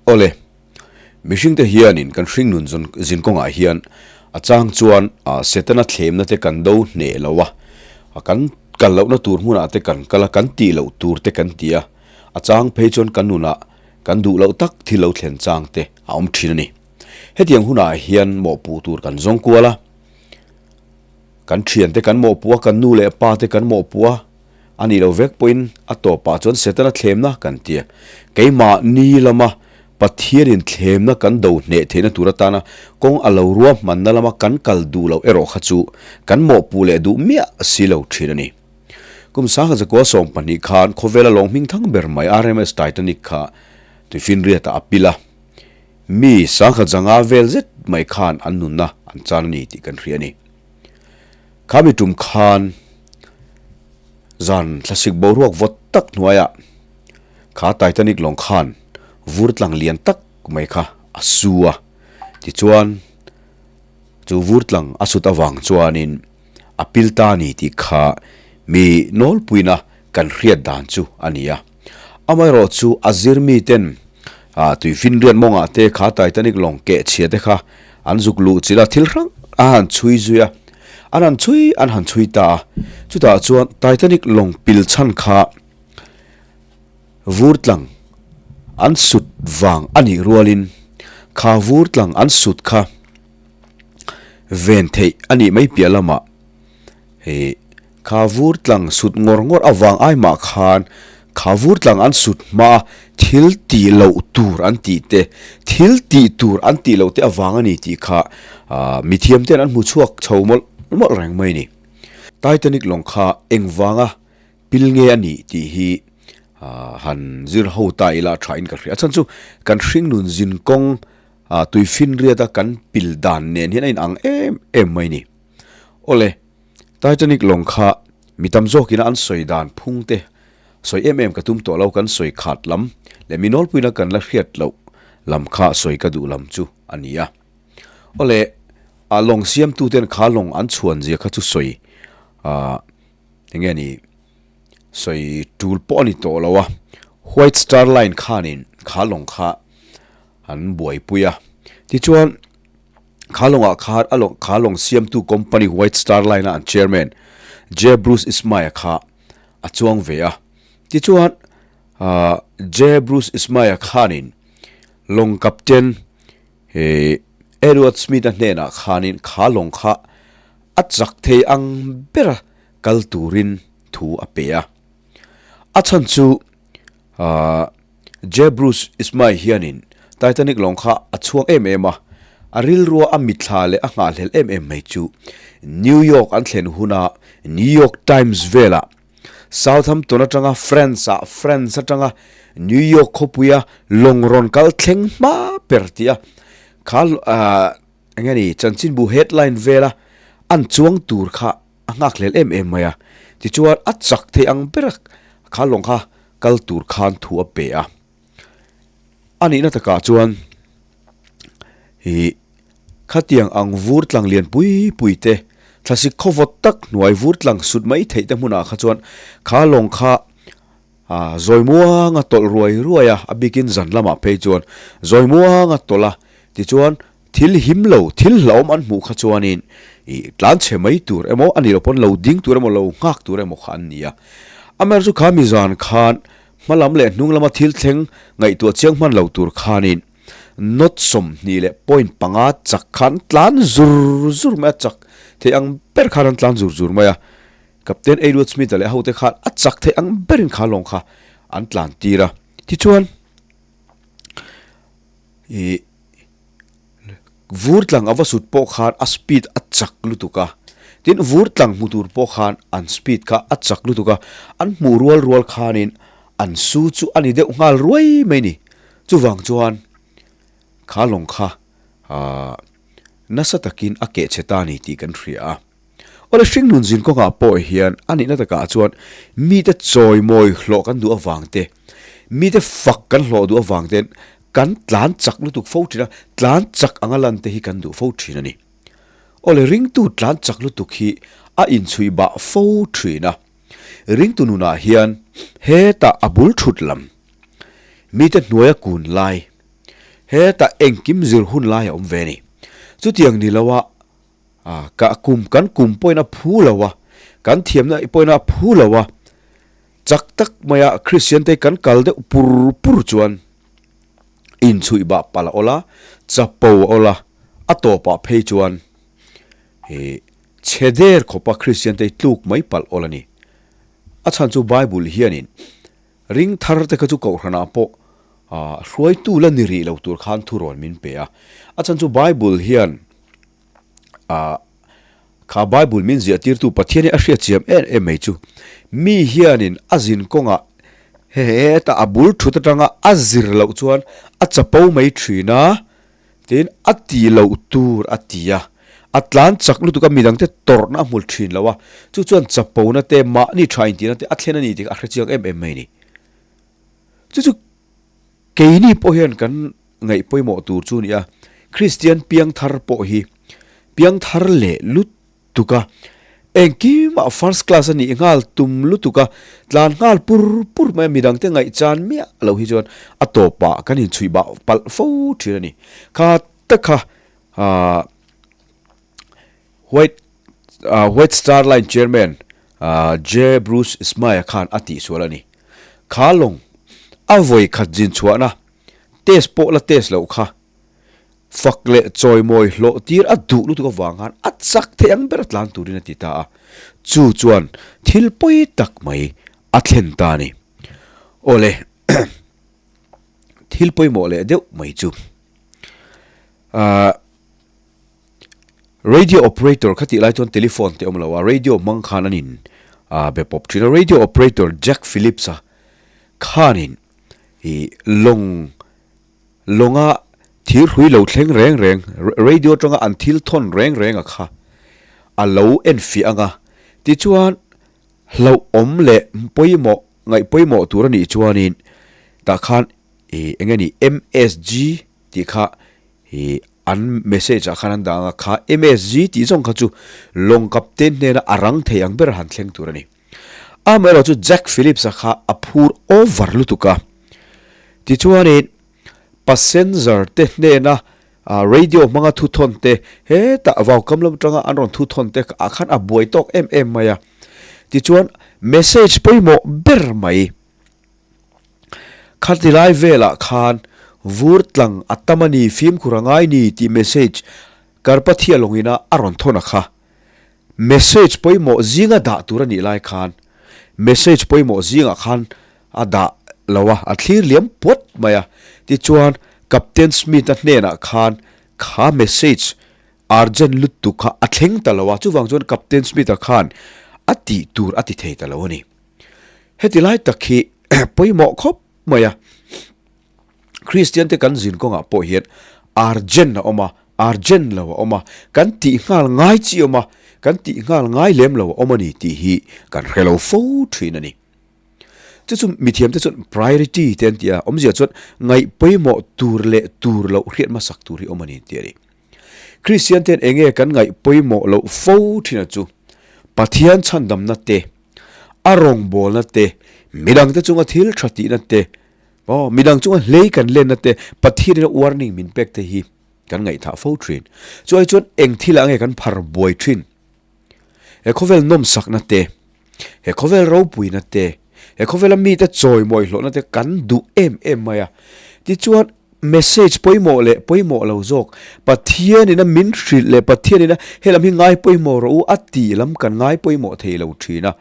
Awle, mihringte hianin kan hringnun zin kawngah hian a chang chuan Setana thlemna te kan do hneh lo a, kan kal lohna tur hmunah te kan kal a, kan tih loh tur te kan ti a, a chang phei chuan kan nunah kan duh loh tak thil lo thlen chang te a awm thin a ni. Hetiang hunah hian mawhpuh tur kan zawng kual a, kan thiante kan mawhpuh a, kan nu leh pa te kan mawhpuh a, A nih loh vek pawhin a tawpah chuan Setana thlemna kan ti a. Keimahni lama Pathianin thlemna kan do hneh theihna tur atana kawng a lo ruahmanna lama kan kal duh loh erawh kha chu kan mawhpuh leh duh miah si lo thin a ni. Kum sangha zakua 12 khan khawvela lawng hming thang ber mai RMS Titanic kha tuifinriatah a pil a. Mi sangha zanga vel zet mai khan an nunna an chan a ni tih kan hria a ni. Kha mi tum khan zan thlasik boruak vawt tak hnuaiah kha Titanic lawng khan vur tlang lian tak mai kha a su a, tichuan chu vur tlang a sut avang chuanin a pil ta a ni tih kha mi nawlpuina kan hriat dan chu a ni a. Amaherawhchu a zir miten tuifinriat mawngah te kha Titanic lawng keh chhia te kha an zuk luh chilh a, thil hrang a han chhui zui a, an han chhui an han chhui ta a. Chutah chuan Titanic lawng pil chhan kha vur tlang an sut vang a nih rualin kha vur tlang an sut kha ven theih a nih mai piah lamah hei Kha vur tlang sut ngawr ngawr avang ai mah khan kha vur tlang an sut hma a thil tih loh tur an tih te, thil tih tur an tih loh te avang a ni tih kha mithiam ten an hmu chhuak chho mawlh mawlh reng mai a ni. Titanic lawng kha engvanga pil nge a nih tih hi han zir ho ta ila tha in ka hria. A chhan chu kan hringnun zin kawng tuifinriat a kan pil dan nen hian a inang em em mai a ni. Awle. Titanic lawng kha mi tam zawkina an sawi dan phung te sawi em em ka tum tawh lo, kan sawi khat lam leh mi nawlpuina kan la hriat loh lam kha sawi ka duh lam chu a ni a. Awle, a lawng siamtu ten kha lawng an chhuan zia kha chu sawi ah enge ni sawi tul pawh a ni tawh lo a, White Star Line khanin kha lawng kha an buaipui a, tichuan, Kha lawngah khan a lawng kha lawng siamtu company White Star Line a an chairman J Bruce Ismay-a kha a chuang ve a. Tichuan J Bruce Ismay-a khanin lawng captain Edward Smith-a hnenah khanin kha lawng kha a chak thei ang bera kal turin thu a pe a. A chhan chu J. Bruce Ismay hianin Titanic lawng kha a chhuak em em a, a rilrua a mitthla leh a nghahhlelh em em mai chu New York an thlen huna New York Times velah Southampton atanga France-ah France atanga New York khawpuia lawng rawn kal thleng hma per tih a kha eng nge ni chanchinbu headline vela an chuang tur kha a nghakhlel em em mai a, tichuan a chak thei ang ber a kha lawng kha kal tur khan thu a pe a. A nihna takah chuan ih khatiang ang vur tlang lian pui pui te, thlasik khawvawt tak hnuai vur tlang sut mai theih te hmunah kha chuan kha lawng kha ah zawi muanga tawlh ruai ruai a, a bikin zan lamah phei chuan zawi muanga tawlh a, tichuan Thil him lo, thil hlauhawm an hmuh kha chuanin ih tlan chhe mai tur emaw a nih loh pawn lo ding tur emaw lo nghak tur emaw kha an ni a. Amaherawhchu kha mi zan khan hma lam leh hnung lama thil thleng ngaihtuah chiang hman lo tur khanin knot 20.5 chak khan tlan zur zur mai a, chak thei ang ber khan an tlan zur zur mai a. Captain Edward Smith-a leh a hote khan a chak thei ang berin kha lawng kha an tlan tir a. Tichuan ih. Vur tlang a va sut pawh khan a speed a chak lutuk a, tin vur tlang hmu tur pawh khan an speed kha a chak lutuk a, an hmuh rual rual khanin an su chu a ni deuh nghal ruai mai ni. Chuvang chuan kha lawng kha ahh nasa takin a keh chhe ta a ni tih kan hria a. Awle hringnun zin kawngah pawh hian a nihna takah chuan mite chawimawi hlawh kan duh avang te, mite fak kan hlawh duh avang ten kan tlan chak lutuk fo thin a, tlan chak anga lan te hi kan duh fo thin a ni. Awle ringtu tlan chak lutuk hi a inchhui bah fo thin a, ringtu nunah hian hetah a bul thut lam, mite hnuaia kun lai. Hetah engkim zir hun lai a awm ve a ni. Chutiang ni lo a, ka kum kan kum pawhin a phu lo a, kan thiamna pawhin a phu lo a, chak tak maia Kristian te kan kal deuh pur pur chuan inchhuih bah palh a awl a, chapo a awl a, a tawpah phei chuan ih chhe der khawpa Kristian te tluk mai palh awl a ni. A chhan chu Bible hianin Ring thar te kha chu Kohhranah pawh hruaitu la ni rih lo tur khan thurawn min pe a. A chhan chu Bible hian kha Bible min ziah tirtu Pathian hi a hriat chiam em em mai chu. Mi hianin a zin kawngah hetah a bul thut atanga a zir loh chuan a chapo mai thin a. Tin, a ti loh tur a ti a, a tlan chak lutuk a, midangte tawrhna a hmul thin lo a, chu chuan chapona te, mahni tha intihna te a thlen a ni tih kha a hre chiang em em mai a ni. Chu chu keini pawh hian kan ngaih pawimawh tur chu a ni a, Kristian piangthar pawh hi piangthar leh lut tuk a, engkimah first class a nih nghal tum lutuk a, tlan nghal pur pur mai a, midangte ngaihchan miah loh hi chuan a tawpah kan inchhuih bah palh fo thin a ni. Kha tak kha ahh White ahh White Star Line chairman ahh J Bruce Ismay-a khan a tihsual a ni. Kha lawng a vawi khat zin chhuahna test pawh la test loh kha Fak leh chawimawi hlawh tir a duh lutuk avang khan a chak thei ang ber tlan turin a ti ta a, chu chuan thil pawi tak mai a thlen ta a ni. Awle, thil pawimawh leh deuh mai chu ahh radio operator kha tih lai chuan telephone te awm lo a, radio hmang khan an in ah be pawp thin a, radio operator Jack Phillips-a khanin ih lawng Lawnga thir hrui lo thleng reng reng, radio atanga an thil thawn reng reng a kha a lo enfiah ang a, tichuan hlauhawm leh pawimawh, ngaih pawimawh tur a nih chuanin tah khan ih eng nge ni MSG tih kha ih an message ah khan an dah ang a, kha MSG tih zawng kha chu lawng captain hnena a rang thei ang ber han thleng tur a ni. Amaherawh chu Jack Phillips-a kha a phur over lutuk a. Tichuanin passenger te hnena radio hmanga thu thawn te, hetah vaukam lam atanga an rawn thu thawn te ah khan a buai tawk em em mai a. Tichuan message pawimawh ber mai khati lai velah khan vur tlang a tam a ni, fimkhur a ngai ni tih message Karpathia lawngina a rawn thawn a kha. Message pawimawh zinga dah tur a nih lai khan message pawimawh zingah khan a dah lo a, a thlir liam puat mai a. Tichuan, Captain Smith-a hnenah khan kha message urgent lutuk kha a thleng ta lo a, chuvang chuan Captain Smith-a khan a tih tur a ti thei ta lo a ni. Heti lai tak hi pawimawh khawp mai a. Kristian te kan zin kawngah pawh hian urgent a awm a, urgent lo a awm a, kan tih nghal ngai chi a awm a, kan tih nghal ngai lem lo a awm a ni tih hi kan hre lo fo thin a ni. Chu chu mithiam te chuan priority te an ti a, awmzia chuan ngaih pawimawh tur leh tur loh hriat hmasak tur hi awm a ni tih a ni. Kristian ten eng nge kan ngaih pawimawh loh fo thin a chu Pathian chhandamna te, a rawngbawlna te, midangte chunga thil tha tihna te, Aw, midang chunga hlei kan lenna te, Pathianin a warning min pek te hi kan ngaihthah fo thin. Chu ai chuan eng thilah nge kan phar buai thin? He khawvel nawmsakna te, he khawvel ropuina te, he khawvela mite chawimawi hlawhna te kan duh em em mai a. Tichuan, message pawimawh leh pawimawh lo zawk, Pathianin a min hrilh leh Pathianin a helam hi ngai pawimawh rawh u a tih lam kan ngai pawimawh thei lo thin a.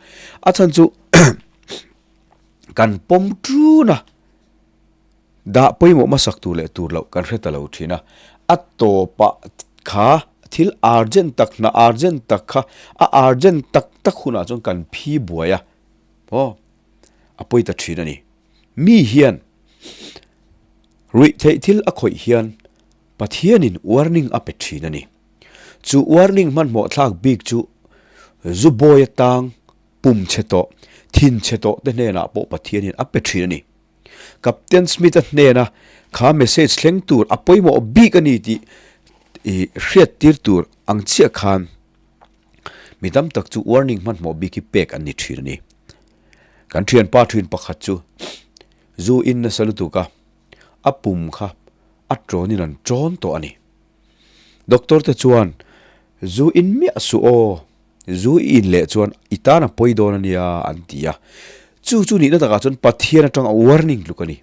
A chhan chu Kan pawm ṭun a, dah pawimawh hmasak tur leh tur loh kan hre ta lo ṭhin a, a tawpah kha thil urgent tak hna urgent tak kha a urgent tak tak hunah chuan kan phi buai a, aw a pawi ta ṭhin a ni. Mi hian ruih theih thil a khawih hian Pathianin warning a pe ṭhin a ni. Chu warning hmanhmawh thlak bik chu zu bawi atang Pum chhe tawh, thin chhe tawh te hnenah pawh Pathianin a pe thin a ni. Captain Smith-a hnena kha message thleng tur a pawimawh bik a ni tih i hriat tir tur ang chiah khan mi tam tak chu warning hmanhmawh bik hi pek an ni thin a ni. Kan thianpa thin pakhat chu zu in nasa lutuk a, a pum kha. a ṭawnin an ṭawn tawh a ni. Doctor te chuan, Zu in miah suh aw, zu i in leh chuan i tan a pawi dawn a nia an ti a. Chu chu nihna takah chuan Pathian atanga warning tluk a ni.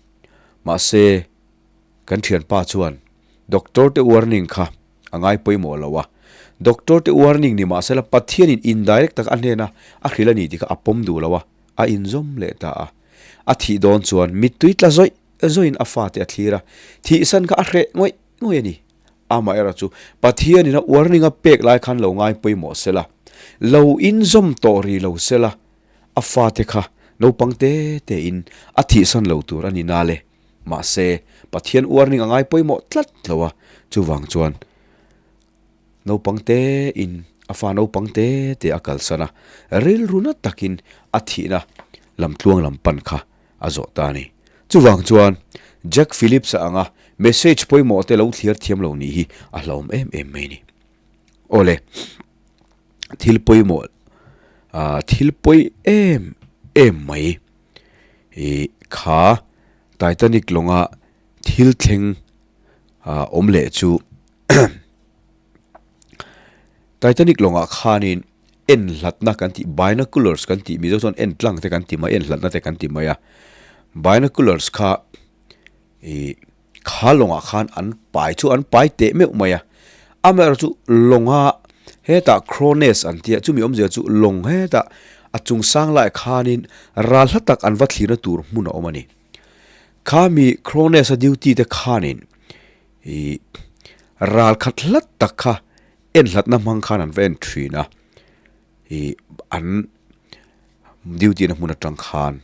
Mahse, kan thianpa chuan doctor te warning kha a ngai pawimawh lo a. Doctor te warning ni mahsela Pathianin indirect taka a hnena a hrilh a ni tih kha a pawm duh lo a, a inzawm leh ta a. A thih dawn chuan mittui tla zawih zawhin a fate a thlir a, thihsan kha a hreh ngawih ngawih a ni. Amaherawh chu Pathianin a warning a pek lai khan lo ngai pawimawh sela, lo inzawm tawh ri lo sela, a fate kha naupang te tein a thihsan lo tur a ni nale. Mahse, Pathian warning a ngai pawimawh tlat lo a, chuvang chuan naupang tein a fa naupang te te a kalsan a, rilru na takin a thihna lamtluang lam pan kha a zawh ta a ni. Chuvang chuan Jack Phillips-a anga message pawimawh te lo thliar thiam lo nih hi a hlauhawm em em mai a ni. Aw le, thil pawimawh, thil pawi em em mai i kha Titanic lawnga thil thleng awm leh chu Titanic lawngah khanin en hlatna kan tih binoculars kan tih Mizo chuan en tlang te kan ti mai en hlatna te kan ti mai a binoculars kha ih kha lawngah khan an pai chu an pai teh meuh mai a amaherawhchu chu lawnga hetah crow nest an tia chumi awmzia chu lawng hetah a chung sang laiah khanin ral hla tak an va thlirna tur hmun a awm a ni khami crow nest a duty te khanin ih ral khat hlat tak kha en hlatna hmang khan an va en thin a ih an duty na hmun atang khan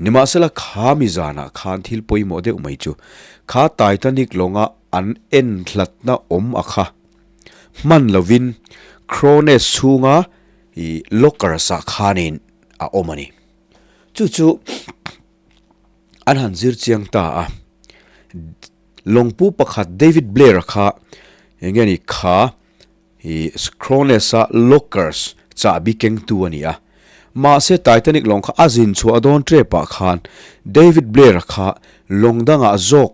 nimahsela kha mi zanah khan thil pawimawh deuh mai chu kha Titanic lawnga an en hlatna awm a kha hman lovin Crow Nest chhunga ih lockers ah khanin a awm a ni chu chu an han zir chiang ta a. Lawngpu pakhat David Blair-a kha eng nge ni kha i Scrowness-a Lockers chahbi kengtu a ni a. Mahse Titanic lawng kha a zin chhuah dawn tepah khan David Blair-a kha lawng dangah zawk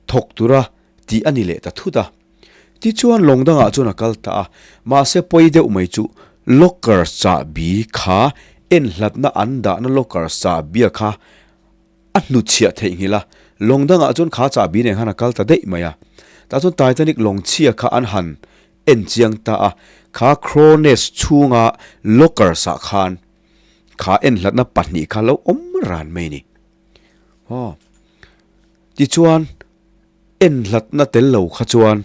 thawk tura tih a ni leh ta thut a. Tichuan lawng dangah chuan a kal ta a, mahse pawi deuh mai chu Lockers chahbi kha enhlatna an dahna Lockers chahbia kha A hnutchhiah theihnghilh a, lawng dangah chuan kha chahbi nen khan a kal ta daih mai a. Tah chuan Titanic lawng chhia kha an han en chiang ta a, kha Crow Nest chhunga lockers ah khan kha enhlatna pahnih kha lo awm ran mai a ni. Aw. Tichuan enhlatna tel lo kha chuan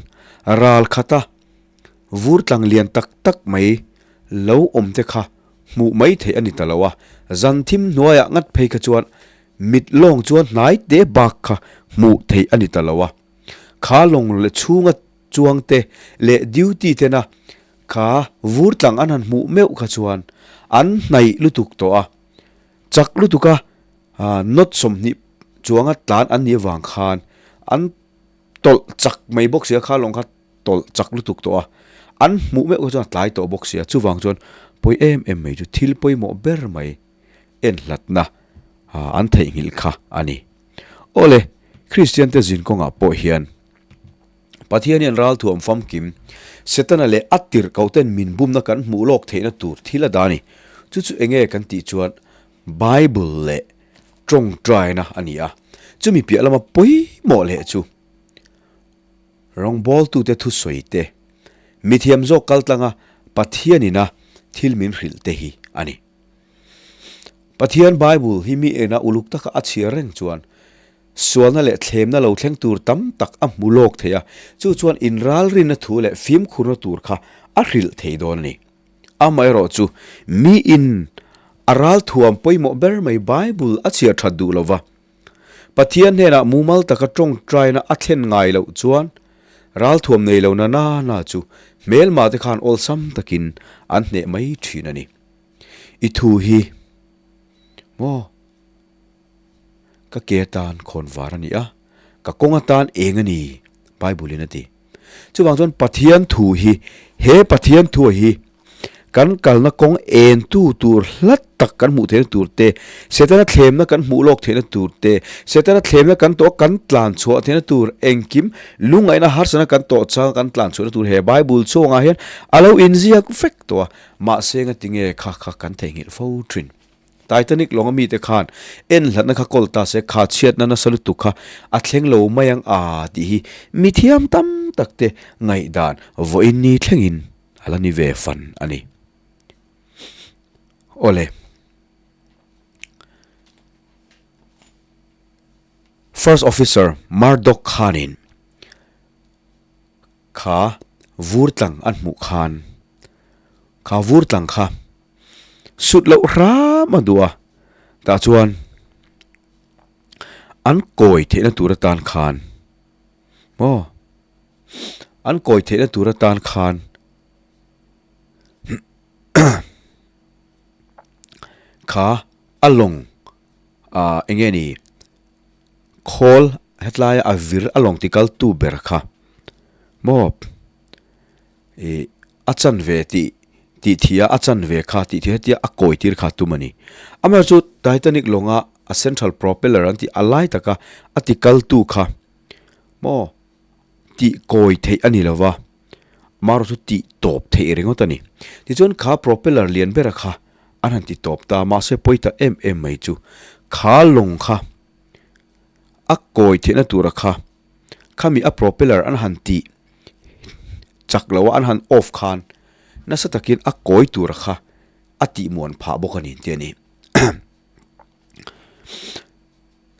ral khata vur tlang lian tak tak mai lo awm te kha hmuh mai theih a ni ta lo a, zan thim hnuaiah ngat phei kha chuan mit lawng chuan hnai te bak kha hmuh theih a ni ta lo a. Kha lawng leh chhunga chuang te leh duty tena kha vur tlang an han hmuh meuh kha chuan an hnaih lutuk tawh a, chak lutuka knot 20 chuanga tlan an nih avang khan an tawlh chak mai bawk si a, kha lawng kha tawlh chak lutuk tawh a, an hmuh meuh kha chuan a tlai tawh bawk si a, chuvang chuan pawi em em mai chu thil pawimawh ber mai en hlatna an theihnghilh kha a ni. Awle, Kristian te zin kawngah pawh hian Pathian hian ralthuam famkim Setana leh a tirh koh ten min bumna kan hmuh lawk theihna tur thil a dah a ni. Chu chu enge kan tih chuan Bible leh tawngtaina a ni a, chumi piah lama pawimawh leh chu Rawngbawltute thusawi te, mithiam zawk kal tlanga Pathianina thil min hrilh te hi a ni. Pathian Bible hi mi ena uluk taka a chhiar reng chuan sualna leh thlemna lo thleng tur tam tak a hmu lawk thei a, chu chuan inralrinna thu leh fimkhurna tur kha a hrilh thei dawn a ni. Amaherawh chu miin a ralthuam pawimawh ber mai Bible a chhiar that duh lova, Pathian hnenah mumal taka tawngtaina a thlen ngai loh chuan ralthuam nei lo na na na chu hmelma te khan awlsam takin an hneh mai thin a ni. I thu hi maw ka ke atan khawn var a ni a, ka kawng atan eng a ni Bible in a ti. Chuvang chuan Pathian thu hi he Pathian thu hi. kan kalna kawng entu tur hlat tak kan hmuh theihna tur te, Setana thlemna kan hmuh lawk theihna tur te, Setana thlemna kan tawh kan tlan chhuah theihna tur engkim lungngaihna harsatna kan tawh changa kan tlan chhuahna tur he Bible chungah hian a lo inziak vek tawh a, mahse ngatinge kha kha kan theihnghilh fo thin. Titanic lawnga mite khan en hlatna kha kawl ta se kha chhiatna nasa lutuk kha a thleng lo mai ang a tih hi mi thiam tam tak te ngaihdan vawiin ni thlengin a la ni ve fan a ni. Awle. First Officer Murdoch khanin kha vur tlang an hmuh khan kha vur tlang kha Sut loh hram a duh a, tah chuan an kawi theihna tur atan khan maw an kawi theihna tur atan khan kha a lawng ah eng nge ni khawl hetlai a vir a lawng ti kal tu ber kha maw. Ih, a chanve tih tih thih a, a chanve kha tih thih hetia a kawi tir kha tum a ni. Amaherawhchu Titanic lawnga a central propeller an tih a lai taka a ti kaltu kha maw tih kawi theih a ni lo va, amaherawhchu tih tawp theih ringawt a ni. Tichuan kha propeller lian bera kha an han ti tawp ta, mahse pawi ta em em mai chu kha lawng kha a kawi theihna tura kha Khami a propeller an han tih chak lo a an han off khan nasa takin a kawi tura kha a tih muan phah bawk a ni tih a ni.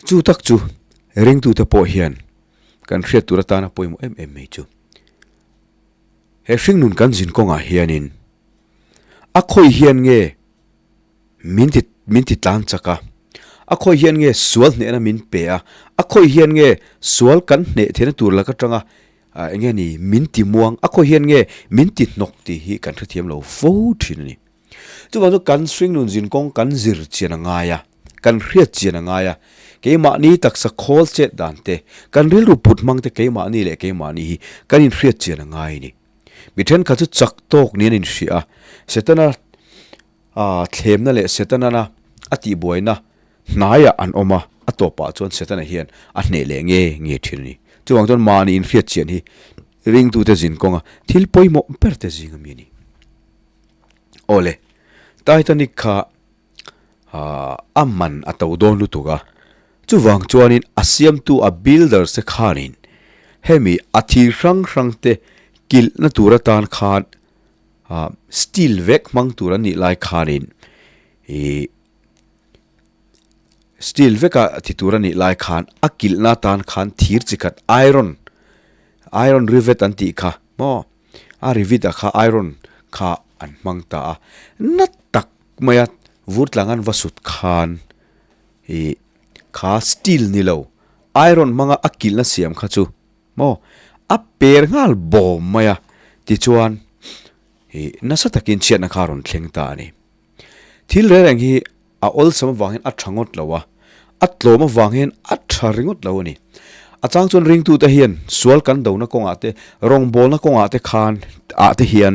Chu tak chu ringtute pawh hian kan hriat tur atana pawimawh em em mai chu. He hringnun kan zin kawngah hianin a khawi hian nge Min ti min ti tlang chak a. A khawi hian nge sual hnehna min pe a, a khawi hian nge sual kan hneh theihna tur lak atanga eng nge ni min ti muang, a khawi hian nge min ti hnawk tih hi kan hrethiam lo fo thin a ni. Chuvang chu kan hringnun zin kawng kan zir chian a ngai a, kan hriat chian a ngai a, keimahni taksa khawl chet dan te, kan rilru put hmang te keimahni leh keimahni hi kan inhriat chian a ngai a ni. Mi thenkhat chu chak tawk niin an inhria a, Setana A thlemna leh Setanana a tihbuaina hnaiah an awm a, a tawpah chuan Setana hian a hneh leh nge nge thin a ni. Chuvang chuan mahni inhriat chian hi ringtute zin kawnga thil pawimawh ber te zing ami a ni. Awle, Titanic kha a man a to dawn lutuk a, chuvang chuanin a siamtu a builders te khanin hemi a thir hrang hrang te kilhna tur atan khan Ah steel vek hmang tur an nih lai khanin ih steel veka thi tur a nih lai khan a kilhna atan khan thir chi khat iron iron rivet an tih kha maw a rivet ah kha iron kha an hmang ta a na tak maia vur tlang an va sut khan ih kha steel ni lo iron hmanga a kilhna siam kha chu. Maw? A per nghal bawm mai a, tichuan ih nasa takin chhiatna kha a rawn thleng ta a ni. Thil reng reng hi a awlsam avang hian a tha ngawt lo a, a tlawm avang hian a tha ringawt lo a ni. A chang chuan ringtute hian sual kan dona kawngah te, rawngbawlna kawngah te khan ah te hian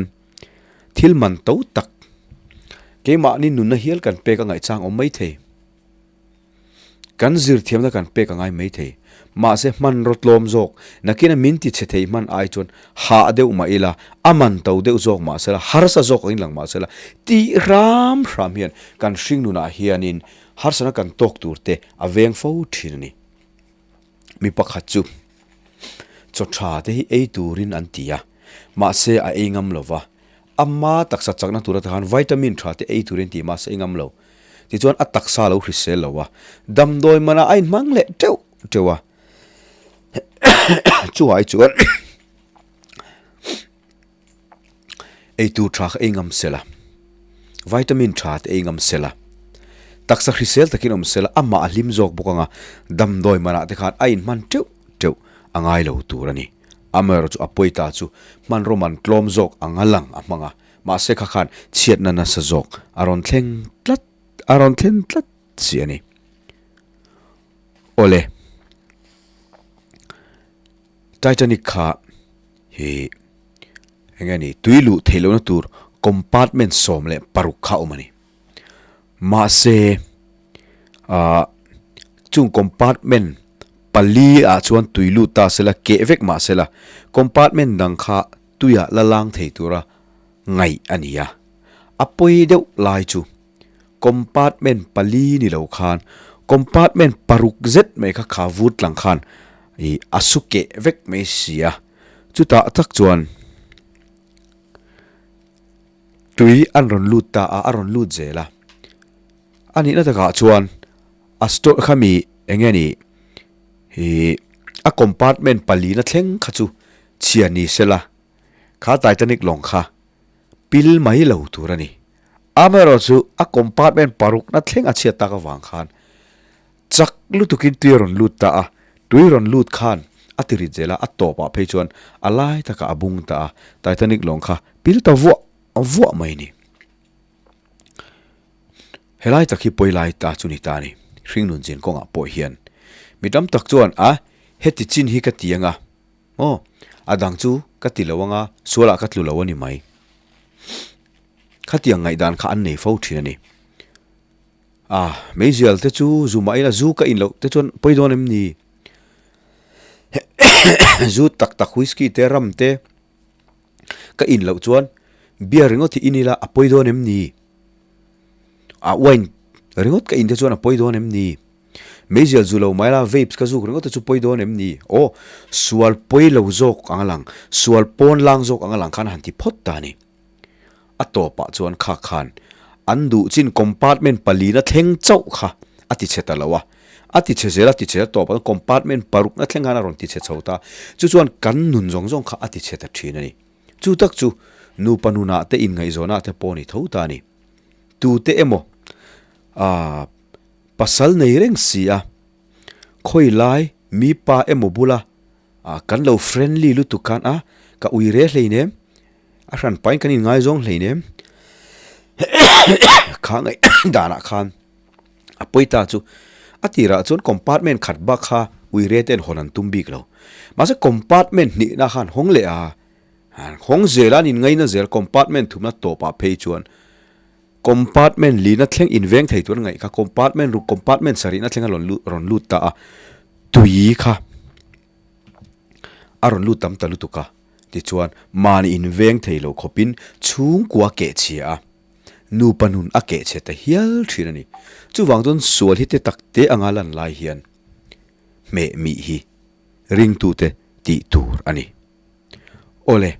thil man to tak keimahni nunna hial kan pek a ngaihchang awm maithei. Kan zirthiamna kan pek a ngai mai thei. Mahse hmanraw tlawm zawk, nakina min ti chhe thei hman ai chuan hah deuh mah ila, a man to deuh zawk mah sela, harsa zawk angin lang mah sela, tih hram hram hian kan hringnunah hianin harsana kan tawk tur te a veng fo thin a ni. Mi pakhat chu chaw tha te hi ei turin an ti a, mahse a ei ngam lo va, Ama taksa chakna tur ata khan vitamin tha te ei turin tih mahse i ngam lo. Tichuan a taksa lo hrisel lo a, damdawi manah a inhmang leh teuh teuh a. Chuai chuan eitur tha kha ei ngam sela, vitamin tha te ei ngam sela, taksa hrisel takin awm sela, amah a hlim zawk bawk anga damdawi manah te khan a inhman teuh teuh a ngai lo tur a ni. Amaherawhchu a pawi ta chu hmanraw man tlawm zawk anga lang a hmang a, mahse kha khan chhiatna nasa zawk a rawn thleng tlat a rawn thlen tlat si a ni. Awle, Titanic kha hi eng nge ni tui luh theih lohna tur compartment 16 kha a awm a ni. Mahse, ah chung compartment pali ah chuan tui lut ta sela, keh vek mah sela, compartment dang kha tuiah la lang thei tura ngaih a ni a. A pawi deuh lai chu compartment pali ni lo khan compartment paruk zet mai kha kha vut tlang khan ih a su keh vek mai si a, chutah tak chuan tui an rawn lut ta a, a rawn lut zel a. A nihna takah chuan a store kha mi eng nge ni ih a compartment palina thleng kha chu chhia ni sela kha Titanic lawng kha pil mai lo tur a ni. Amaherawh chu a compartment parukna thleng a chhiat tak avang khan chak lutukin tui a rawn lut ta a, tui rawn lut khan a ti rit zel a, a tawpah phei chuan a lai takah a bung ta a, Titanic lawng kha pil ta vuah vuah mai a ni. Helai tak hi pawi lai ta chu ni ta a ni. Hringnun zin kawngah pawh hian mi tam tak chuan a heti chin hi ka ti anga maw a dang chu ka ti lo anga sualah ka tlu lo a ni mai. Khatiang ngaihdan kha an nei fo thin a ni. A meizial te chu zu mah ila zu ka in loh te chuan pawi dawn em ni? Zu tak tak whisky te rum te Ka in loh chuan beer ringawt hi in ila a pawi dawn em ni? A wine ringawt ka in te chuan a pawi dawn em ni? Meizial zu lo mai la vapes ka zuk ringawt te chu pawi dawn em ni? Aw, sual pawi lo zawk ang a lang, sual pawn lang zawk ang a lang khan a han ti phawt ta a ni. A tawpah chuan kha khan an duh chin compartment palina thleng chauh kha a ti chhe ta lo a. A ti chhe zel a ti chhe a tawpah chuan compartment parukna thleng khan a rawn ti chhe chho ta. Chu chuan kan nun zawng zawng kha a ti chhe ta thin a ni. Chu tak chu nupa nunah te inngaihzawnah te pawh a ni tho ta a ni. Tute emaw aah pasal nei reng si a, khawi lai mi pa emaw bula aah kan lo friendly lutuk khan a ka ui re hleinem A hran pain kan inngaizawng hleinem. Kha ngaih danah khan a pawi ta chu a tirah chuan compartment khat bak kha uire ten hawn an tum bik lo. Mahse compartment hnihna khan hawng leh a, hawng zel a an inngaina zel compartment thumna tawpah phei chuan compartment lina thleng inveng thei tur a ngaih kha compartment ruk compartment sarihna thleng a rawn lut ta a, tui kha a rawn lut tam ta lutuk a. Tichuan, mahni inveng thei lo khawpin chhungkua a keh chhia a, nupa nun a keh chhe ta hial thin a ni. Chuvang chuan sual hi te tak te anga lan lai hian hmeh mih hi ringtute tih tur a ni. Awle,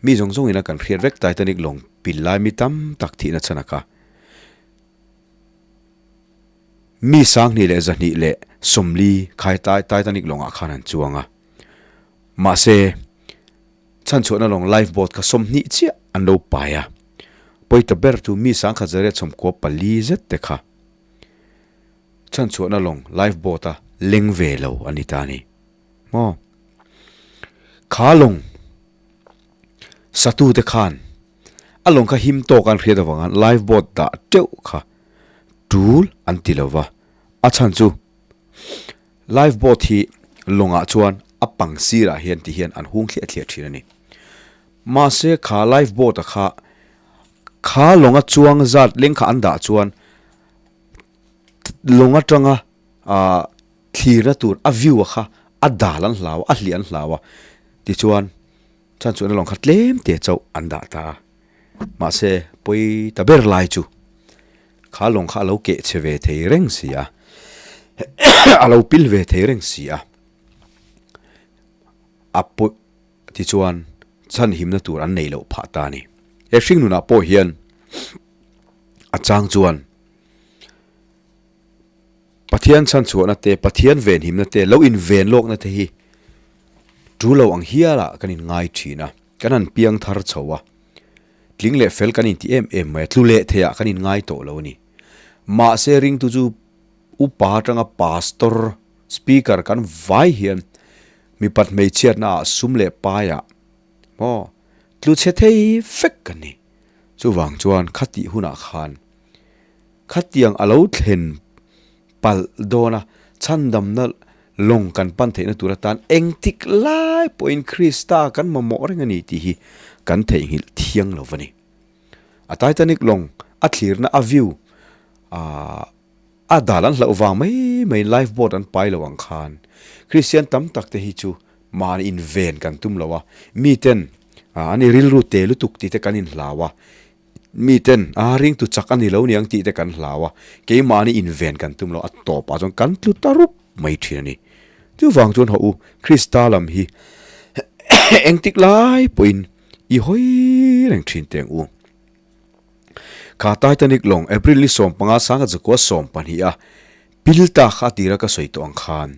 mi zawng zawngin a kan hriat vek Titanic lawng pil lai mi tam tak thihna chhan a ka. Mi 2240 khai Titanic lawngah khan an chuang a. Mahse, chhanchhuahna lawng life boat kha 20 chiah an lo pai a. Pawi ta ber chu mi 1194 zet te kha chhanchhuahna lawng life boat a leng ve lo a ni ta a ni. Maw? Kha lawng satute khan a lawng kha him tawk an hriat avanga life boat dah teuh kha tul an ti lo va. A chhan chu Life boat hi lawngah chuan a pang sirah hian ti hian an hung thliah thliah thin a ni. Mahse kha life boat a kha kha lawnga chuang zat leng kha an dah chuan lawng atanga ah thlirna tur a view a kha a dal an hlau a, a hliah an hlau a tichuan Chuan chuan a lawng kha tlem te chauh an dah ta a, mahse pawi ta ber lai chu kha lawng kha a lo keh chhe ve thei reng si a, a lo pil ve thei reng si a, a pawi tichuan chhanhimna tur an neih loh phah ta a ni. He hring nunah pawh hian a chang chuan. Pathian chhanchhuahna te, Pathian venhimna te, lo inven lawkna te hi tu lo ang hialah kan inngai thin a, kan han piang thar chho a, tling leh fel kan inti em em mai a, tlu leh theiah kan inngai tawh lo a ni. Mahse ringtu chu upa atanga pastor, speaker kan vai hian mipat hmeichhiatnaah sum leh paiah maw tlu chhe thei vek kan ni. Chuvang chuan khatih hunah khan Khatiang a lo thlen palh dawn a, chhandamna lawng kan pan theihna tur atan engtik lai pawhin Krista kan mamawh reng a ni tih hi kan theihnghilh thiang lo va ni. A Titanic lawng a thlirna a view ah a dal an hlauh vang mai mai life boat an pai lo ang khan Kristian tam tak te hi chu mahni inven kan tum lo a, miten an i rilru te lutuk tih te kan inhlau a, miten a ringtu chak a ni lo niang tih te kan hlau a, keimahni inven kan tum lo a tawpah chuan kan tlu ta rup mai thin a ni. Chuvang chuan hawh u, Krista lam hi engtik lai pawhin i hawi reng thin teng u. Kha Titanic lawng April ni 15 sangha zakua 12 a pil ta kha a tira ka sawi tawh ang khan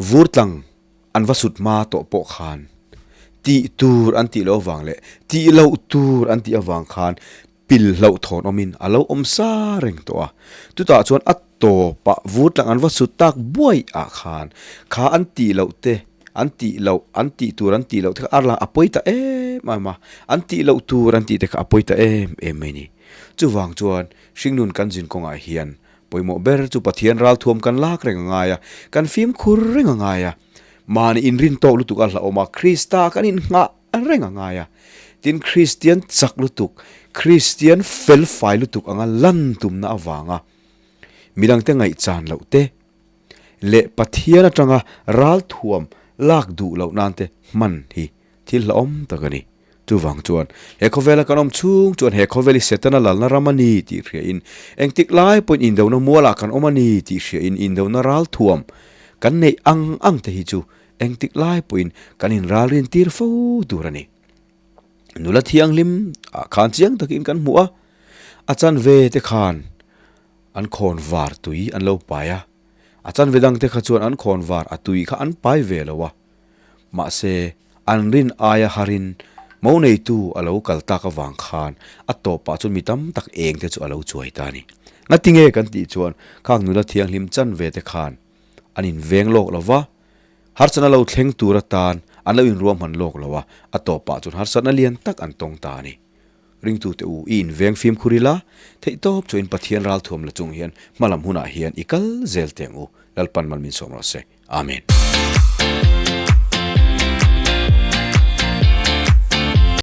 vur tlang an va sut hma tawh pawh khan tih tur an tih loh avang leh tih loh tur an tih avang khan pil hlauhthawn awmin a lo awm sa reng tawh a. Chutah chuan a tawpah vur tlang an va sut tak buai ah khan kha an tih loh te An tih loh, an tih tur an tih loh te kha a lang a pawi ta em em a, an tih loh tur an tih te kha a pawi ta em em mai ni. Chuvang chuan hringnun kan zin kawngah hian pawimawh ber chu Pathian ralthuam kan lak reng a ngai a, kan fimkhur reng a ngai a, mahni inrin tawk lutuk a hlauhawm a, Krista kan inngah reng a ngai a. Tin, Kristian chak lutuk, Kristian felfai lutuk anga lan tumna avanga midangte ngaihchan loh te, leh Pathian atanga ralthuam lak duh loh nan te hman hi thil hlauhawm tak a ni. Chuvang chuan he khawvela kan awm chhung chuan he khawvel hi Setana lalna ram a ni tih hriain engtik lai pawhin indona mualah kan awm a ni tih hriain indona ralthuam kan neih ang ang te hi chu engtik lai pawhin kan inralrin tir fo tur a ni. Nula thianghlim ah khan chiang takin kan hmu a, a chanve te khan An khawn var tui an lo pai a, a chanve dangte kha chuan an khawn var a tui kha an pai ve lo a. Mahse, an rin aia harin mo neitu a lo kal tak avang khan a tawpah chuan mi tam tak eng te chu a lo chuai ta a ni. Ngatinge kan tih chuan khang nula thianghlim chanve te khan an inveng lawk lo va, harsatna lo thleng tur atan an lo inruahman lawk lo a, a tawpah chuan harsatna lian tak an tawng ta a ni. Ringtute u, i inveng fimkhur ila, theihtawp chuan Pathian ralthuam la chung hian hmalam hunah hian i kal zel teh ang u. Lalpan mal min sawm rawh se. Amen.